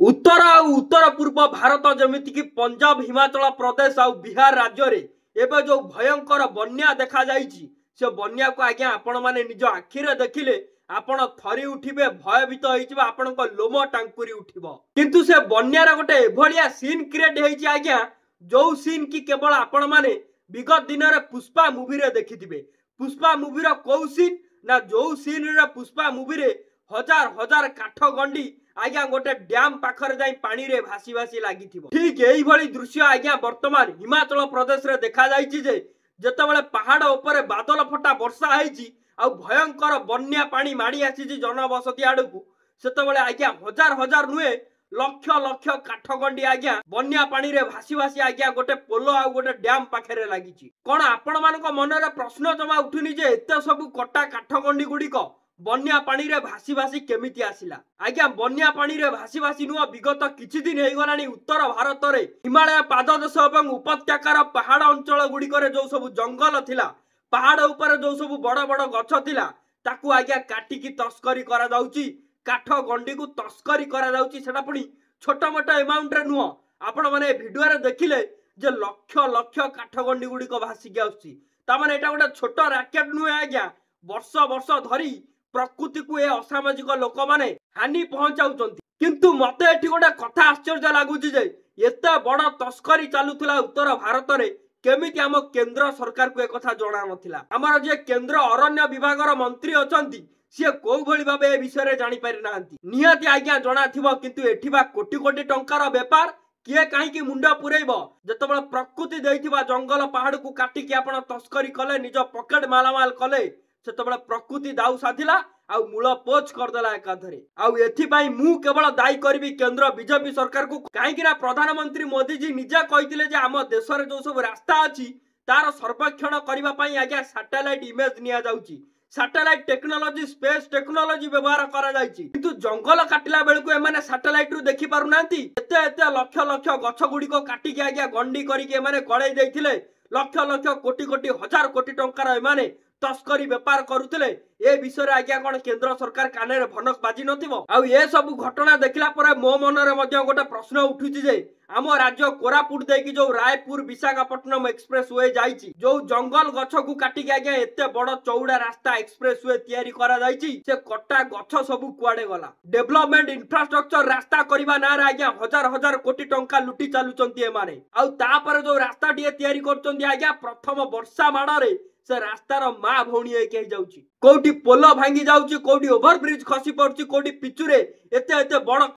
ଉତ୍ତର ଆଉ ଉତ୍ତର ପୂର୍ବ ଭାରତ ଯେମିତିକି ପଞ୍ଜାବ, ହିମାଚଳ ପ୍ରଦେଶ ଆଉ ବିହାର ରାଜ୍ୟରେ ଏବେ ଯୋଉ ଭୟଙ୍କର ବନ୍ୟା ଦେଖାଯାଇଛି, ସେ ବନ୍ୟାକୁ ଆଜ୍ଞା ଆପଣମାନେ ନିଜ ଆଖିରେ ଦେଖିଲେ ଆପଣ ଥରି ଉଠିବେ, ଭୟଭୀତ ହେଇଯିବେ, ଆପଣଙ୍କ ଲୋମ ଟାଙ୍କୁରି ଉଠିବ। କିନ୍ତୁ ସେ ବନ୍ୟାର ଗୋଟେ ଏଭଳିଆ ସିନ୍ କ୍ରିଏଟ ହେଇଛି ଆଜ୍ଞା, ଯୋଉ ସିନ୍ କି କେବଳ ଆପଣମାନେ ବିଗତ ଦିନରେ ପୁଷ୍ପା ମୁଭିରେ ଦେଖିଥିବେ। ପୁଷ୍ପା ମୁଭିର କୋଉ ସିନ୍ ନା ଯୋଉ ସିନ୍ରେ ପୁଷ୍ପା ମୁଭିରେ ହଜାର ହଜାର କାଠ ଗଣ୍ଡି ଆଜ୍ଞା ଗୋଟେ ଡ୍ୟାମ ପାଖରେ ଯାଇ ପାଣିରେ ଭାସି ଭାସି ଲାଗିଥିବ, ଠିକ ଏଇଭଳି ଦୃଶ୍ୟ ଆଜ୍ଞା ବର୍ତ୍ତମାନ ହିମାଚଳ ପ୍ରଦେଶରେ ଦେଖାଯାଇଛି ଯେ ଯେତେବେଳେ ପାହାଡ ଉପରେ ବାଦଲ ଫଟା ବର୍ଷା ହେଇଛି ଆଉ ଭୟଙ୍କର ବନ୍ୟା ପାଣି ମାଡି ଆସିଛି ଜନବସତି ଆଡକୁ, ସେତେବେଳେ ଆଜ୍ଞା ହଜାର ହଜାର ନୁହେଁ ଲକ୍ଷ ଲକ୍ଷ କାଠଗଣ୍ଡି ଆଜ୍ଞା ବନ୍ୟା ପାଣିରେ ଭାସି ଭାସି ଆଜ୍ଞା ଗୋଟେ ପୋଲ ଆଉ ଗୋଟେ ଡ୍ୟାମ ପାଖରେ ଲାଗିଛି। କଣ ଆପଣମାନଙ୍କ ମନରେ ପ୍ରଶ୍ନ ଜମା ଉଠୁନି ଯେ ଏତେ ସବୁ କଟା କାଠଗଣ୍ଡି ଗୁଡିକ ବନ୍ୟା ପାଣିରେ ଭାସି ଭାସି କେମିତି ଆସିଲା? ଆଜ୍ଞା ବନ୍ୟା ପାଣିରେ ଭାସି ଭାସି ନୁହଁ, ବିଗତ କିଛି ଦିନ ହେଇଗଲାଣି ଉତ୍ତର ଭାରତରେ ହିମାଳୟ ପାଦଦେଶ ଏବଂ ଉପତ୍ୟକାର ପାହାଡ ଅଞ୍ଚଳ ଗୁଡିକରେ ଯୋଉ ସବୁ ଜଙ୍ଗଲ ଥିଲା, ପାହାଡ ଉପରେ ଯୋଉ ସବୁ ବଡ ବଡ ଗଛ ଥିଲା, ତାକୁ ଆଜ୍ଞା କାଟିକି ତସ୍କରୀ କରାଯାଉଛି। କାଠ ଗଣ୍ଡିକୁ ତସ୍କରୀ କରାଯାଉଛି, ସେଟା ପୁଣି ଛୋଟ ମୋଟ ଏମାଉଣ୍ଟରେ ନୁହଁ। ଆପଣମାନେ ଏ ଭିଡିଓରେ ଦେଖିଲେ ଯେ ଲକ୍ଷ ଲକ୍ଷ କାଠ ଗଣ୍ଡି ଗୁଡିକ ଭାସିକି ଆସୁଛି। ତାମାନେ ଏଇଟା ଗୋଟେ ଛୋଟ ରାକେଟ ନୁହେଁ ଆଜ୍ଞା। ବର୍ଷ ବର୍ଷ ଧରି ପ୍ରକୃତିକୁ ଏ ଅସାମାଜିକ ଲୋକମାନେ ହାନି ପହଞ୍ଚାଉଛନ୍ତି। କିନ୍ତୁ ମତେ ଏଠି ଗୋଟେ କଥା ଆଶ୍ଚର୍ଯ୍ୟ ଲାଗୁଛି ଯେ ଏତେ ବଡ ତସ୍କରୀ ଚାଲୁଥିଲା ଉତ୍ତର ଭାରତରେ, କେମିତି ଆମ କେନ୍ଦ୍ର ସରକାରକୁ ଏକଥା ଜଣା ନଥିଲା? ଆମର ଯିଏ କେନ୍ଦ୍ର ଅରଣ୍ୟ ବିଭାଗର ମନ୍ତ୍ରୀ ଅଛନ୍ତି, ସିଏ କୋଉ ଭଳି ଭାବେ ଏ ବିଷୟରେ ଜାଣିପାରି ନାହାନ୍ତି? ନିହାତି ଆଜ୍ଞା ଜଣାଥିବ, କିନ୍ତୁ ଏଠି ବା କୋଟି କୋଟି ଟଙ୍କାର ବେପାର, କିଏ କାହିଁକି ମୁଣ୍ଡ ପୁରେଇବ? ଯେତେବେଳେ ପ୍ରକୃତି ଦେଇଥିବା ଜଙ୍ଗଲ ପାହାଡକୁ କାଟିକି ଆପଣ ତସ୍କରୀ କଲେ, ନିଜ ପକେଟ ମାଲାମାଲ କଲେ, ସେତେବେଳେ ପ୍ରକୃତି ଦାଉ ସାଧିଲା ଆଉ ମୂଳ ପୋଚ କରିଦେଲା ଏକାଥରେ। ଆଉ ଏଥିପାଇଁ ମୁଁ କେବଳ ଦାୟୀ କରିବି କେନ୍ଦ୍ର ବିଜେପି ସରକାରକୁ, କାହିଁକି ନା ପ୍ରଧାନମନ୍ତ୍ରୀ ମୋଦିଜୀ ନିଜେ କହିଥିଲେ ଯେ ଆମ ଦେଶରେ ଯୋଉ ସବୁ ରାସ୍ତା ଅଛି ତାର ସର୍ବେକ୍ଷଣ କରିବା ପାଇଁ ଆଜ୍ଞା ସାଟେଲାଇଟ ଇମେଜ ନିଆଯାଉଛି, ସାଟେଲାଇଟ ଟେକ୍ନୋଲୋଜି, ସ୍ପେସ ଟେକ୍ନୋଲୋଜି ବ୍ୟବହାର କରାଯାଇଛି। କିନ୍ତୁ ଜଙ୍ଗଲ କାଟିଲା ବେଳକୁ ଏମାନେ ସାଟେଲାଇଟ ରୁ ଦେଖି ପାରୁନାହାନ୍ତି। ଏତେ ଏତେ ଲକ୍ଷ ଲକ୍ଷ ଗଛ ଗୁଡିକ କାଟିକି ଆଜ୍ଞା ଗଣ୍ଡି କରିକି ଏମାନେ ଗଳେଇ ଦେଇଥିଲେ। ଲକ୍ଷ ଲକ୍ଷ କୋଟି କୋଟି ହଜାର କୋଟି ଟଙ୍କାର ଏମାନେ ତସ୍କରୀ ବେପାର କରୁଥିଲେ। ଏ ବିଷୟରେ ଆଜ୍ଞା କଣ କେନ୍ଦ୍ର ସରକାର କାନରେ ଭନକ ବାଜି ନଥିବ? ଆଉ ଏ ସବୁ ଘଟଣା ଦେଖିଲା ପରେ ମୋ ମନରେ ମଧ୍ୟ ଗୋଟେ ପ୍ରଶ୍ନ ଉଠୁଛି ଯେ ଆମ ରାଜ୍ୟ କୋରାପୁଟ ଦେଇକି ଯୋଉ ରାୟପୁର ବିଶାଖାପଟ୍ଟନମ ଏକ୍ସପ୍ରେସ we ଯାଇଛି, ଯୋଉ ଜଙ୍ଗଲ ଗଛକୁ କାଟିକି ଆଜ୍ଞା ଏତେ ବଡ ଚଉଡା ରାସ୍ତା ଏକ୍ସପ୍ରେସ we ତିଆରି କରାଯାଇଛି, ସେ କଟା ଗଛ ସବୁ କୁଆଡେ ଗଲା? ଡେଭଲପମେଣ୍ଟ ଇନଫ୍ରାଷ୍ଟ୍ରକ୍ଚର ରାସ୍ତା କରିବା ନାଁରେ ଆଜ୍ଞା ହଜାର ହଜାର କୋଟି ଟଙ୍କା ଲୁଟି ଚାଲୁଛନ୍ତି ଏମାନେ। ଆଉ ତାପରେ ଯୋଉ ରାସ୍ତାଟିଏ ତିଆରି କରୁଛନ୍ତି ଆଜ୍ଞା, ପ୍ରଥମ ବର୍ଷା ମାଡରେ ସେ ରାସ୍ତାର ମା ଭଉଣୀ ହେଇକି ହେଇଯାଉଛି। କୋଉଠି ପୋଲ ଭାଙ୍ଗି ଯାଉଛି, କୋଉଠି ଓଭର ବ୍ରିଜ ଖସି ପଡୁଛି, କୋଉଠି ପିଚୁରେ ଏତେ ଏତେ ବଡ